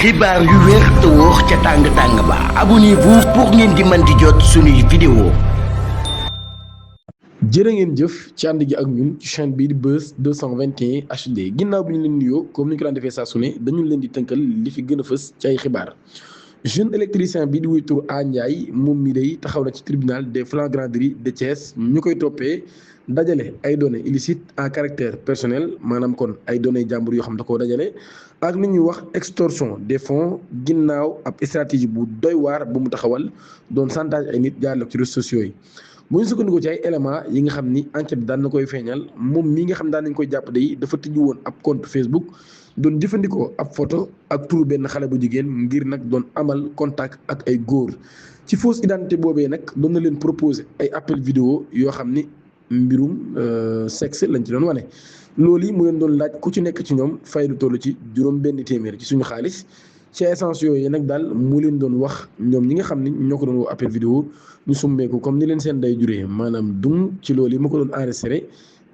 xibaar yu wér te wóor ca tàng-tàng ba abonnez-vous pour ngeen di mën di jot suñuy vidéo. jërë ngeen jëf ci ànd gi ak ñun ci chaîne bii di Buzz 221 HD ginnaaw bi ñu leen nuyoo comme ni ñu ko daan defee saa su ne dañu leen di tënkal li fi gën a fës ci ay xibaar. jeune électricien bii di wuy tur A Ndiaye moom mi day taxaw na ci tribunal des flagrants délits de Thiès ñu koy toppee dajale ay données illicites à caractère personnel maanaam kon ay données jàmbur yoo xam da koo dajale ak li ñuy wax extorsion des fonds ginnaaw ab stratégie bu doy waar bu mu taxawal doon chantage ay nit jaarale ci réseaux sociaux yi. bu ñu sukkandiku ci ay éléments yi nga xam ni enquête daan na koy feeñal moom mii nga xam daan nañ koy jàpp day dafa tijji woon ab compte Facebook doon jëfandikoo ab photo ak turu benn xale bu jigéen ngir nag doon amal contact ak ay góor ci fausse identité boobee nag doon na leen proposer ay appel vidéo yoo xam ni mbirum sexe lañ ci doon wane. loolu yi mu leen doon laaj ku ci nekk ci ñoom fay lu toll ci juróom benn téeméer ci suñu xaalis ci essence yooyu nag daal mu leen doon wax ñoom ñi nga xam ni ñoo ko doon woo appel vidéo ñu summeeku comme ni leen seen day juree maanaam dum ci loolu yi ma ko doon enregistré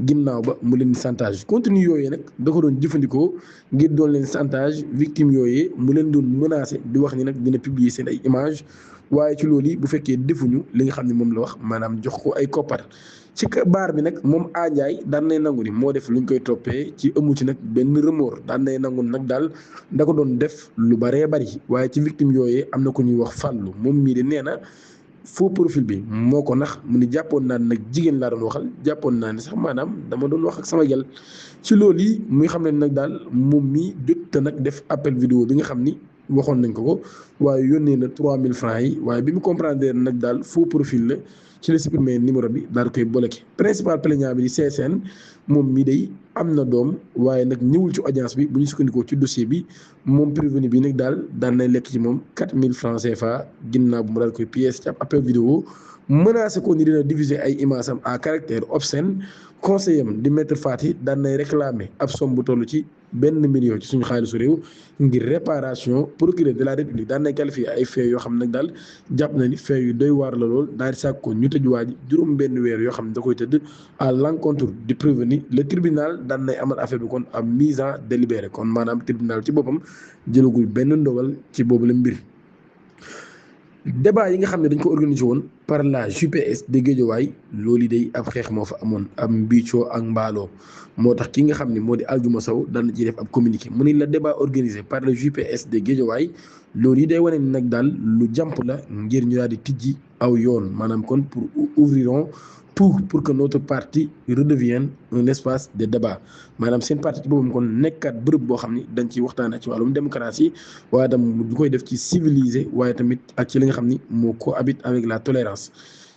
ginnaaw ba mu leen chantage contenu yooyu nag da ko doon jëfandikoo ngir doon leen chantage victime yooyu mu leen doon menacé di wax ni nag dina publier seen ay image waaye ci loolu yi bu fekkee defuñu li nga xam ne moom la wax maanaam jox ko ay koppar ci baar bi nag moom A Ndiaye daan nay nangu ni moo def lu ñu koy toppee ci ëmmu ci nag benn remords daan nay nangu nag daal da ko doon def lu baree bari waaye ci victime yooyu am na ko ñuy wax fàllu moom mii de nee na faux profil bi moo ko nax mu ni jàppoon naa ne nag jigéen laa doon waxal jàppoon naa ne sax maanaam dama doon wax ak sama gel ci loolu yi muy xam ne nag daal moom mii jot te nag def appel vidéo bi nga xam ni waxoon nañ ko waaye yónnee na 3000 francs yi waaye bi mu comprendre nag daal faux profil la ci la supprimer numéro bi daal koy bloqué principal plaignant bi di CSN moom mii day am na doom waaye nag ñëwul ci audience bi bu ñu sukkandikoo ci dossier bi moom prévenu bi nag daal daan nay lekk ci moom 4000 francs CFA ginnaaw bu mu daal koy pièce ci ab appel vidéo menacé ko ni dina diffuser ay images am à caractère obscène conseiller am di maître Fati daan nay réclamer ab somme bu toll ci 1 million ci suñu xaalisu réew ngir réparation procureur de la république daan nay qualifié ay faits yoo xam nag daal jàpp na ni faits yu doy waar la lool daal di sàkk ko ñu tëj waa ji juróom benn weer yoo xam ne da koy tëdd à l'encontre du prévenu le tribunal daan nay amal affaire bi kon am mise en délibéré kon maanaam tribunal ci boppam jëlagul benn ndogal ci boobu la mbir. débat yi nga xam ne dañ ko organisé woon par la JPS de Guédiawaye loolu day ab xeex moo fa amoon ab mbiicoo ak mbaaloo moo tax ki nga xam ne moo di Aljuma Sow daan na ciy def ab communiqué mu ni la débat organisé par le JPS de Guédiawaye loolu yi day wane ni nag daal lu jàmp la ngir ñu daal di tijji aw yoon maanaam kon pour ouvriront tout pour que notre parti redevienne un espace de débat maanaam seen parti ci boppam kon nekkaat bërëb boo xam ni dañ ciy waxtaanee ci wàllum démocratie waaye tam du koy def ci civilisé waaye tamit ak ci li nga xam ni moo cohabite avec la tolérance.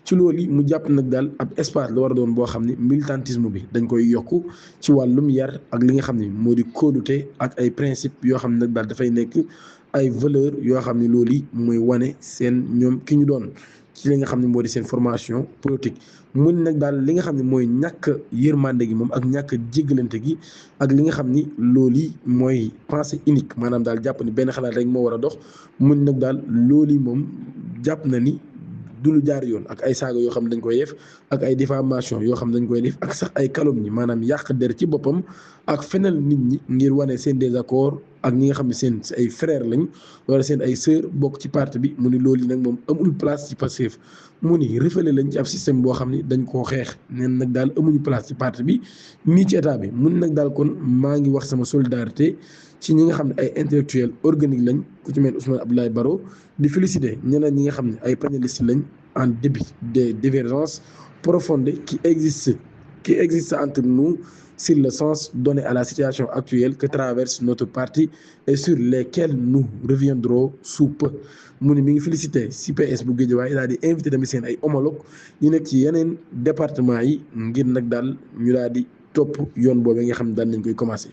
ci loolu yi mu jàpp nag daal ab espace la war a doon boo xam ni militantisme bi dañ koy yokku ci wàllum yar ak li nga xam ni moo di kóolute ak ay principe yoo xam ne nag daal dafay nekk ay valeur yoo xam ni loolu yi mooy wane seen ñoom ki ñu doon ci li nga xam ne moo di seen formation politique. mu nag daal li nga xam ne mooy ñàkk yërmande gi moom ak ñàkk jéggalante gi ak li nga xam ni loolu yi mooy pensée unique maanaam daal jàpp ni benn xalaat rek moo war a dox mun nag daal loolu yi moom jàpp na ni du lu jaar yoon ak ay saaga yoo xam ne dañ koy def ak ay diffamation yoo xam ne dañ koy def ak sax ay calomnie maanaam yàq der ci boppam ak fenal nit ñi ngir wane seen désaccord ak ñi nga xam ne seen ay frère lañ wala seen ay sœur bokk ci parti bi mu ni loolu yi nag moom amul place ci Pastef mu ni reflété lañ ci ab système boo xam ni dañ koo xeex neen nag daal amuñu place ci parti bi nii ci état bi mun nag daal kon maa ngi wax sama solidarité ci ñi nga xam ne ay intellectuels organique lañ ku ci mel Ousmane Abdoulaye Baro di féliciter ñeneen ñi nga xam ne ay panélistes lañ en début des divergences profondes qui existent entre nous sur le sens donné à la situation actuelle que traverse notre parti et sur lesquels nous reviendrons sous peu. mu ni mi ngi félicité CPS bu Guédiawaye daal di invité tamit seen ay homologue ñu nekk ci yeneen département yi ngir nag daal ñu daal di topp yoon boobee nga xam ne daal nañ koy commencé.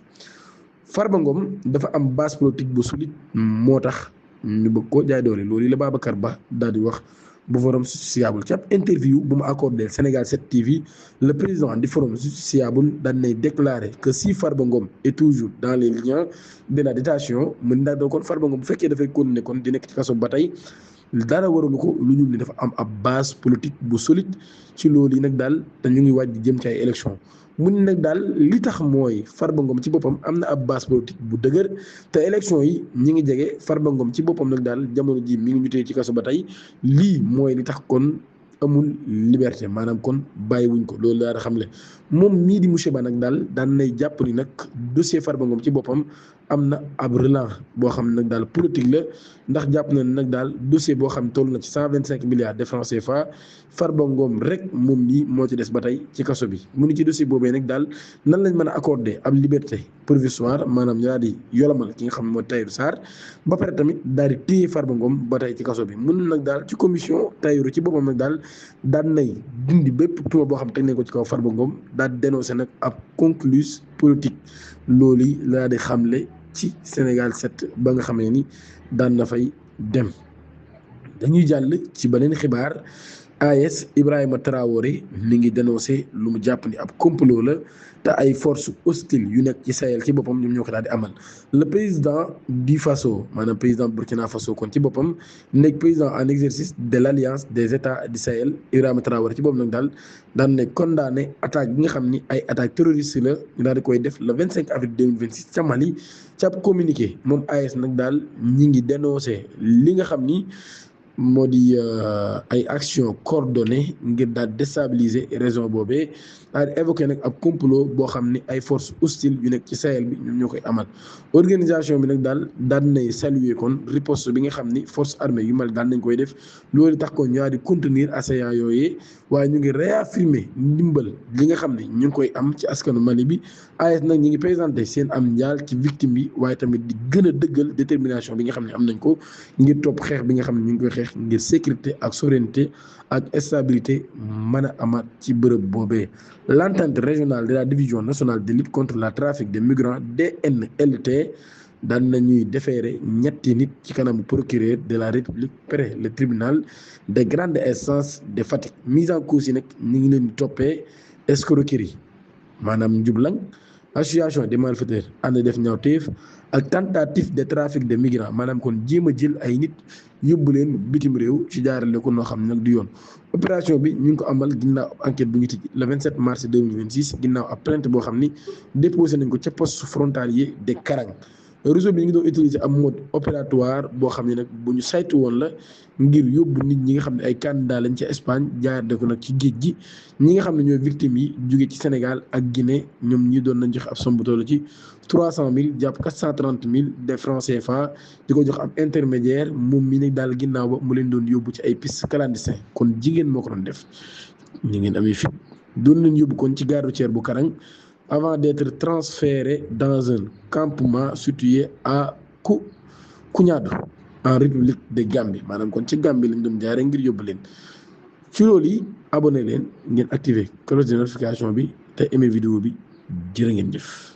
Farba Ngom dafa am base politique bu solide moo tax ñu bëgg ko jaay doole loolu la Babacar Ba daal di wax bu forum justiciable ci ab interview bu mu accordé Sénégal 7 TV le président du forum justiciable daan nay déclaré que si Farba Ngom est toujours dans les liens de la détention mën naa doon kon Farba Ngom bu fekkee dafay continuer kon di nekk ci kaso ba tey dara waralu ko lu ñu ni dafa am ab base politique bu solide ci loolu yi nag daal te ñu ngi waaj di jëm ci ay élection mu ne nag daal li tax mooy Farba Ngom ci boppam am na ab base politique bu dëgër te élection yi ñi ngi jege Farba Ngom ci boppam nag daal jamono ji mi ngi ñu téye ci kaso ba tey lii mooy li tax kon amul liberté maanaam kon bàyyiwuñ ko loolu daal xamle moom mii di monsieur Ba nag daal daan nay jàpp ni nag dossier Farba Ngom ci boppam am na ab relance boo xam ne nag daal politique la ndax jàpp na nag daal dossier boo xam toll na ci 125 milliards de francs CFA Farba Ngom rek moom nii moo ci des ba tey ci kaso bi mu ni ci dossier boobee nag daal nan lañ mën a accorder ab liberté provisoire maanaam ñu daal di yolamal ki nga xam ne mooy Tahirou Sarr ba pare tamit daal di téye Farba Ngom ba tey ci kaso bi mun nag daal ci commission Tahirou ci boppam nag daal daan nay dindi bépp tuuma boo xam teg nañ ko ci kaw Farba Ngom daal di dénoncé nag ab concluse politique loolu yi la di xamle ci Sénégal 7 ba nga xamee ni daan na fay dem dañuy jàll ci beneen xibaar AS Ibrahima Traoré mi ngi dénoncé lu mu jàpp ni ab complot la te ay forces hostiles yu nekk ci Sahel ci boppam ñoom ñoo ko daal di amal le président du Faso maanaam président Burkina Faso kon ci boppam nekk président en exercice de l'Alliance des États du Sahel Ibrahima Traoré ci boppam nag daal daan ne condamné attaque bi nga xam ni ay attaque terroriste la ñu daal di koy def le 25 avril 2026 ca Mali ca ab communiqué moom AS nag daal ñi ngi dénoncé li nga xam ni moo di ay action coordonnées ngir daal déstabiliser région boobee daal di évoqué nag ab complot boo xam ni ay forces hostiles yu nekk ci Sahel bi ñoom ñoo koy amal organisation bi nag daal daan nay saluer kon riposte bi nga xam ni force armée yu Mali daan nañ koy def loolu tax ko ñaari contenir assaillants yooyee waaye ñu ngi réaffirmer ndimbal li nga xam ne ñu ngi koy am ci askanu Mali bi AS nag ñu ngi présenté seen am njaal ci victime bi waaye tamit di gën a dëggal détermination bi nga xam ne am nañ ko ngir topp xeex bi nga xam ne ñu ngi koy xeex ngir sécurité ak souveraineté ak stabilité mën a amaat ci bërëb boobee l'entente régionale de la division nationale de lutte contre le trafic des migrants DNLT daan nañuy déférer ñetti nit ci kanamu procureur de la République près le tribunal de grande instance de Fatick mise en cause yi nag ñu ngi leen di toppee escroquerie maanaam njublang association des malfaiteurs ànd def ñaawteef ak tentative de trafic de migrants maanaam kon jéem a jël ay nit yóbbu leen bitim réew ci jaarale ko noo xam ne nag du yoon opération bi ñu ngi ko amal ginnaaw enquête bu ñu tëj le 27 mars 2026 ginnaaw ab plainte boo xam ni déposé nañ ko ca poste frontalier de Karang réseau bi ñu ngi doon utiliser ab mode opératoire boo xam ne nag bu ñu saytu woon la ngir yóbbu nit ñi nga xam ne ay candidat lañ ca Espagne jaarale ko nag ci géej gi ñi nga xam ne ñooy victimes yi jóge ci Sénégal ak Guinée ñoom ñi doon nañ joxe ab somme bu toll ci 300 000 jàpp 430 000 de francs CFA di ko jox ab intermédiaire moom mi ne daal ginnaaw ba mu leen doon yóbbu ci ay piste clandestin kon jigéen moo ko doon def ñu ngeen amee fit doon leen yóbbu kon ci gare routière bu Karang avant d'être transféré dans un campement situé à Kougnadou en République de Gambie maanaam kon ci Gambie lañ doon jaaree ngir yóbbu leen ci loolu yi abonné leen ngeen activer cloche de notification bi te aimé vidéo bi jërë ngeen jëf.